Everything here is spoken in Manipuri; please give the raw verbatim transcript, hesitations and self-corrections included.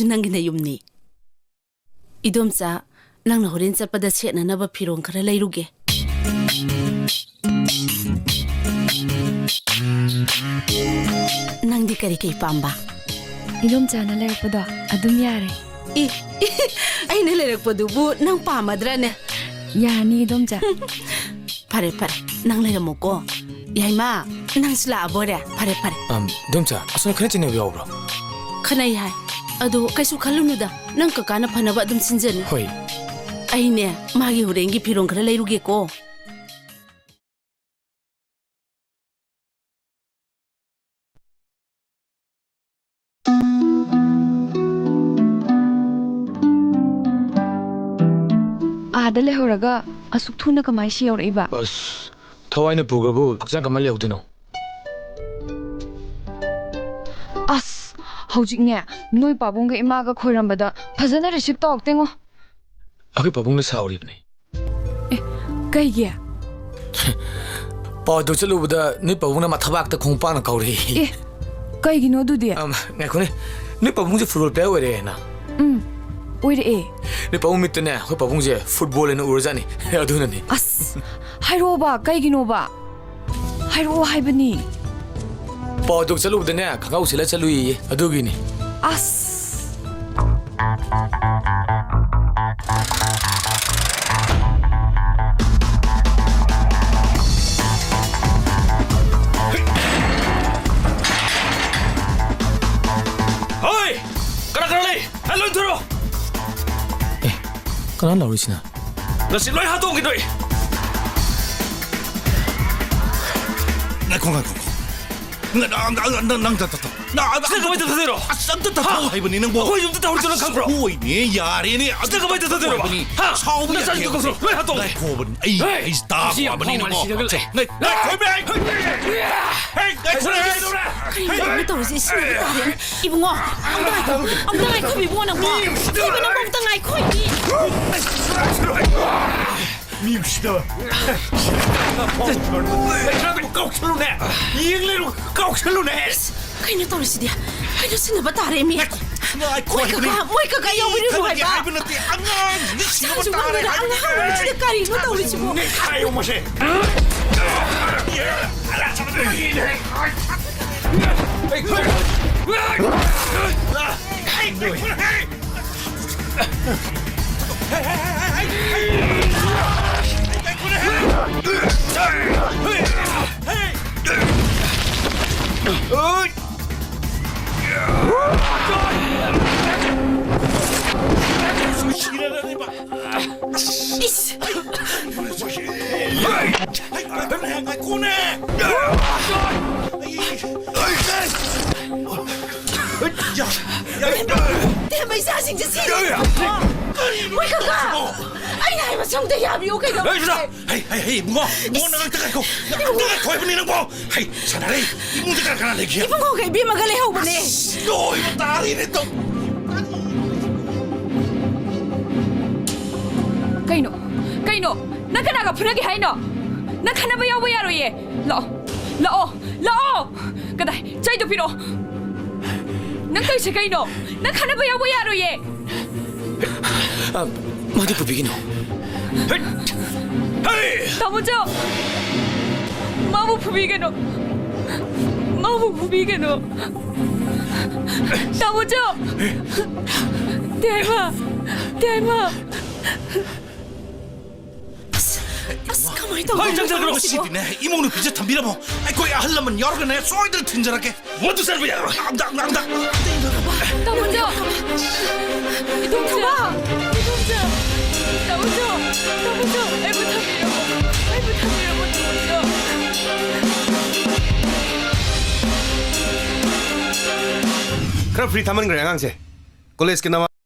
ꯅꯪꯒꯤ ꯅꯌꯨꯝꯅꯤ꯫ ꯏꯗꯣꯝꯆꯥ, ꯅꯪꯅ ꯍꯣꯔꯦꯟ ꯆꯠꯄꯗ ꯁꯦꯠꯅꯅꯕ ꯐꯤꯔꯣꯜ ꯈꯔ ꯂꯩꯔꯨꯒꯦ꯫ ꯅꯪꯗꯤ ꯀꯔꯤ ꯀꯔꯤ ꯄꯥꯝꯕ? ꯏꯗꯣꯝꯆꯥꯅ ꯂꯩꯔꯛꯄꯗꯣ ꯑꯗꯨꯝ ꯌꯥꯔꯦ꯫ ꯏ, ꯑꯩꯅ ꯂꯩꯔꯛꯄꯗꯨꯕꯨ ꯅꯪ ꯄꯥꯝꯃꯗ꯭ꯔꯅꯦ? ꯌꯥꯔꯅꯤ, ꯏꯗꯣꯝꯆꯥ꯫ ꯐꯔꯦ, ꯐꯔꯦ, ꯅꯪ ꯂꯩꯔꯝꯃꯣꯀꯣ꯫ ꯌꯥꯏꯃ, ꯅꯪꯁꯨ ꯂꯥꯛꯑꯕꯣꯏꯔꯦ? ꯐꯔꯦ, ꯐꯔꯦ꯫ ꯑꯝ, ꯏꯗꯣꯝꯆꯥ, ꯑꯁꯣꯝꯗ ꯈꯠꯅ ꯆꯩꯅꯕ ꯌꯥꯎꯕ꯭ꯔꯣ? ꯈꯠꯅꯩ ꯍꯥꯏ꯫ ꯑꯗꯣ ꯀꯩꯁꯨ ꯈꯜꯂꯨꯅꯨꯗ, ꯅꯪ ꯀꯀꯥꯅ ꯐꯅꯕ ꯑꯗꯨꯝ ꯁꯤꯟꯖꯅꯤ꯫ ꯍꯣꯏ꯫ ꯑꯩꯅꯦ, ꯃꯥꯒꯤ ꯍꯣꯔꯦꯟꯒꯤ ꯐꯤꯔꯣꯜ ꯈꯔ ꯂꯩꯔꯨꯒꯦꯀꯣ꯫ ꯑꯥꯗ ꯂꯩꯍꯧꯔꯒ ꯑꯁꯨꯛ ꯊꯨꯅ ꯀꯃꯥꯏ ꯁꯤ ꯌꯧꯔꯛꯏꯕ? ꯑꯁ, ꯊꯋꯥꯏꯅ ꯄꯨꯈ꯭ꯔꯕꯨ ꯍꯛꯆꯥꯡ ꯀꯃꯥꯏ ꯂꯩꯍꯧꯗꯣꯏꯅꯣ? ꯑꯁ, ꯍꯧꯖꯤꯛꯅꯦ, ꯅꯣꯏ ꯄꯥꯕꯨꯡꯒ ꯏꯃꯥꯒ ꯈꯣꯏꯔꯝꯕꯗ ꯐꯖꯅ receive ꯇꯧꯔꯛꯇꯦꯉꯣ꯫ ꯑꯩꯈꯣꯏ ꯄꯥꯕꯨꯡꯅ ꯁꯥꯎꯔꯤꯕꯅꯦ꯫ ꯑꯦ, ꯀꯩꯒꯤ? ꯄꯥꯎꯗꯨ ꯆꯠꯂꯨꯕꯗ ꯅꯣꯏ ꯄꯥꯕꯨꯡꯅ ꯃꯊꯕꯥꯛꯇ ꯈꯣꯡꯄꯥꯛꯅ ꯀꯥꯎꯔꯛꯏ꯫ ꯑꯦ, ꯀꯩꯒꯤꯅꯣ ꯑꯗꯨꯗꯤ? ꯑꯝ, ꯉꯥꯏꯈꯣꯅꯦ, ꯅꯣꯏ ꯄꯥꯕꯨꯡꯁꯦ football player ꯑꯣꯏꯔꯦꯅ? ꯎꯝ, ꯑꯣꯏꯔꯛꯑꯦ꯫ ꯅꯣꯏ ꯄꯥꯕꯨꯡ ꯃꯤꯠꯇꯅꯦ, ꯑꯩꯈꯣꯏ ꯄꯥꯕꯨꯡꯁꯦ football ꯑꯣꯏꯅ ꯎꯔꯖꯥꯠꯅꯤ꯫ ꯑꯗꯨꯅꯅꯦ꯫ ꯑꯁ, ꯍꯥꯏꯔꯛꯑꯣꯕ, ꯀꯩꯒꯤꯅꯣꯕ? ꯍꯥꯏꯔꯛꯑꯣ ꯍꯥꯏꯕꯅꯤ꯫ ꯄꯥꯎ ꯑꯗꯨ ꯆꯠꯂꯨꯕꯗꯅꯦ, ꯈꯪꯒꯥꯎ ꯁꯦꯠꯂ ꯆꯠꯂꯨꯏꯌꯦ, ꯑꯗꯨꯒꯤꯅꯤ꯫ ꯑꯁ꯫ ꯍꯣꯏ! ꯀꯅꯥ ꯀꯅꯥ ꯂꯩ? ꯑꯦ, ꯂꯣꯏ ꯊꯣꯔꯛꯑꯣ! ꯑꯦ, ꯀꯅꯥ ꯂꯥꯎꯔꯤꯁꯤꯅ? ꯉꯁꯤ ꯂꯣꯏ ꯍꯥꯠꯇꯣꯛꯈꯤꯗꯣꯏ! ꯉꯥꯏꯈꯣ, ꯉꯥꯏꯈꯣ, ꯉꯥꯏꯈꯣ꯫ ꯅ-, ꯅ-, ꯅ-, ꯅ-, ꯅꯪ ꯇ-, ꯇ-, ꯇ-, ꯅ-, ꯑ-, ꯁꯤꯗ ꯀꯃꯥꯏ ꯇꯧꯊꯗꯣꯏꯅꯣ? ꯑꯁ, ꯑꯝꯇ ꯇꯠꯊꯧ ꯍꯥ? ꯍꯥꯏꯕꯅꯤ ꯅꯪꯕꯣ꯫ ꯑꯩꯈꯣꯏ ꯌꯨꯝꯗ ꯇꯧꯔꯤꯗꯣ ꯅꯪ ꯈꯪꯕ꯭ꯔꯣ? ꯑꯁ, ꯍꯣꯏꯅꯦ, ꯌꯥꯔꯦꯅꯦ꯫ ꯁꯤꯗ ꯀꯃꯥꯏ ꯇꯧꯊꯗꯣꯏꯅꯣ? ꯍꯥꯏꯕꯅꯤ꯫ ꯍꯥ? ꯁꯥꯎꯕ ꯅꯆꯥꯁꯤꯡꯗꯣ ꯌꯥꯗꯦ꯫ ꯀꯧꯊꯣꯔꯛꯑꯣ, ꯂꯣꯏ ꯍꯥꯠꯇꯣꯛꯑꯣ꯫ ꯉꯥꯏꯈꯣꯕꯅꯤ, ꯑꯩ, ꯍꯦ! ꯑꯩ ꯇꯥꯕ ꯁꯤ ꯌꯥꯝ ꯄꯥꯕꯅꯤꯅꯀꯣ꯫ ꯐꯥꯎꯃꯜꯂꯤꯁꯤꯗ꯫ ꯉꯥꯏ-, ꯉꯥꯏꯈꯣꯃꯤ, ꯑꯩ-, ꯍꯦ, ꯉꯥꯏꯈꯣꯃꯤ, ꯑꯩ-, ꯀꯩꯅꯣ ꯇꯧꯔꯤꯁꯦ? ꯁꯤꯟꯅꯕ ꯇꯥꯔꯦꯅꯦ꯫ ꯏꯕꯨꯡꯉꯣ, ꯑꯝꯇ ꯉꯥꯏꯈꯣ, ꯑꯝꯇ ꯉꯥꯏꯈꯣ, ꯏꯕꯨꯡꯉꯣ, ꯅꯪꯕꯣ꯫ ꯏꯕꯨꯡꯉꯣ, ꯅꯪꯕꯣ, ꯑꯝꯇ ꯉꯥꯏꯈꯣ, ꯏꯕꯤ꯫ ꯃꯤ ꯎꯁꯤꯠꯇꯕ꯫ ꯀꯥꯎꯁꯜꯂꯨꯅꯦ꯫ ꯌꯦꯡ ꯂꯩꯔꯨ, ꯀꯥꯎꯁꯜꯂꯨꯅꯦ꯫ ꯀꯩꯅꯣ ꯇꯧꯔꯤꯁꯤꯗꯤ? ꯀꯩꯅꯣ, ꯁꯤꯟꯅꯕ ꯇꯥꯔꯦ, ꯃꯤ꯫ ꯃꯣꯏ ꯀꯀꯥ, ꯃꯣꯏ ꯀꯀꯥ ꯌꯧꯕꯤꯔꯨꯅꯨ ꯍꯥꯏꯕ꯫ ꯍꯥꯏꯕ ꯅꯠꯇꯦ, ꯑꯉꯥꯡꯁꯤꯡꯗ ꯁꯤꯅꯕ ꯏꯆꯥꯁꯨ ꯇꯥꯔꯦ ꯉꯝꯗꯅ ꯍꯥꯏꯕꯅꯤ꯫ ꯑꯉꯥꯡ ꯑꯣꯏꯔꯤꯁꯤꯗ ꯀꯔꯤꯅꯣ ꯇꯧꯔꯤꯁꯤꯕꯣ? ꯅꯦꯠꯈꯥꯏꯌꯣ ꯃꯁꯦ꯫ ꯏꯁ! ꯉꯥꯏꯈꯣꯅꯦ! ꯇꯦꯝꯕ ꯏꯆꯥꯁꯤꯡꯁꯦ ꯁꯤ! ꯃꯣꯏ ꯀꯀꯥ! ꯑꯩꯅ ꯍꯥꯏꯕꯁꯦ ꯑꯝꯇ ꯌꯥꯕꯤꯌꯨ ꯀꯩꯅꯣ? ꯍꯦ, ꯍꯦ, ꯍꯦ, ꯏꯕꯨꯡꯉꯣ! ꯏꯕꯨꯡꯉꯣ, ꯅꯪ ꯑꯝꯇ ꯉꯥꯏꯈꯣ! ꯅꯪ ꯑꯝꯇ ꯉꯥꯏꯈꯣ ꯍꯥꯏꯕꯅꯤ ꯅꯪꯕꯣ! ꯍꯩ, ꯁꯥꯟꯅꯔꯩ! ꯏꯃꯨꯡꯗ ꯀꯅꯥ ꯀꯅꯥ ꯂꯩꯒꯦ? ꯏꯕꯨꯡꯉꯣꯒ ꯏꯕꯦꯝꯃꯒ ꯂꯩꯍꯧꯕꯅꯦ꯫ ꯑꯁ, ꯂꯣꯏꯕ ꯇꯥꯔꯤꯅꯦ ꯇꯧ-, ꯀꯩꯅꯣ? ꯀꯩꯅꯣ? ꯅꯪ ꯀꯅꯥꯒ ꯐꯨꯅꯒꯦ ꯍꯥꯏꯅꯣ? ꯅꯪ ꯈꯠꯅꯕ ꯌꯥꯎꯕ ꯌꯥꯔꯣꯏꯌꯦ꯫ ꯂꯥꯛꯑꯣ꯫ ꯂꯥꯛꯑꯣ꯫ ꯂꯥꯛꯑꯣ꯫ ꯀꯗꯥꯏ? ꯆꯩꯗꯣ ꯄꯤꯔꯛꯑꯣ꯫ ꯅꯪ ꯇꯧꯔꯤꯁꯦ ꯀꯩꯅꯣ? ꯅꯪ ꯈꯠꯅꯕ ꯌꯥꯎꯕ ꯌꯥꯔꯣꯏꯌꯦ꯫ ꯑ, ꯃꯗꯨ ꯄꯨꯕꯤꯒꯅꯨ꯫ ꯍꯦ! ꯇꯥꯃꯣꯆꯧ! ꯃꯥꯕꯨ ꯐꯨꯕꯤꯒꯅꯨ꯫ ꯃꯥꯕꯨ ꯐꯨꯕꯤꯒꯅꯨ꯫ ꯇꯥꯃꯣꯆꯧ! ꯇꯦꯃ! ꯇꯦꯃ! ꯑꯁ, ꯑꯁ, ꯀꯃꯥꯏꯅ ꯇꯧꯗꯣꯏꯅꯣ ꯍꯣꯏ, ꯆꯪ, ꯆꯪ, ꯆꯪ, ꯇꯧꯔꯤꯁꯤꯕꯣ? ꯁꯤꯗꯤꯅꯦ, ꯏꯃꯧ ꯅꯨꯄꯤꯁꯦ ꯊꯝꯕꯤꯔꯝꯃꯣ꯫ ꯑꯩꯈꯣꯏ ꯑꯍꯜ ꯂꯃꯟ ꯌꯥꯎꯔꯒꯅꯦ, ꯁꯣꯏꯗꯅ ꯊꯤꯟꯖꯔꯛꯀꯦ꯫ ꯃꯗꯨ ꯆꯠꯄ ꯌꯥꯔꯣꯏ꯫ ꯑꯝꯇ, ꯑꯝꯇ, ꯑꯝꯇ꯫ ꯇꯥꯃꯣꯆꯧ! ꯏꯗꯣꯝꯆꯥ! ꯏꯗꯣꯝꯆꯥ! ꯇꯥꯃꯣꯆꯧ! ꯇꯥꯃꯣꯆꯧ! ꯑꯩꯕꯨ ꯊꯝꯕꯤꯔꯝꯃꯣ! ꯑꯩꯕꯨ ꯊꯝꯕꯤꯔꯝꯃꯣ, ꯇꯥꯃꯣꯆꯧ! ꯈꯔ free ꯊꯥꯃꯟꯈ꯭ꯔꯦ ꯑꯉꯥꯡꯁꯦ꯫ ꯀꯣꯂꯦꯖꯀꯤ ꯅꯃꯥ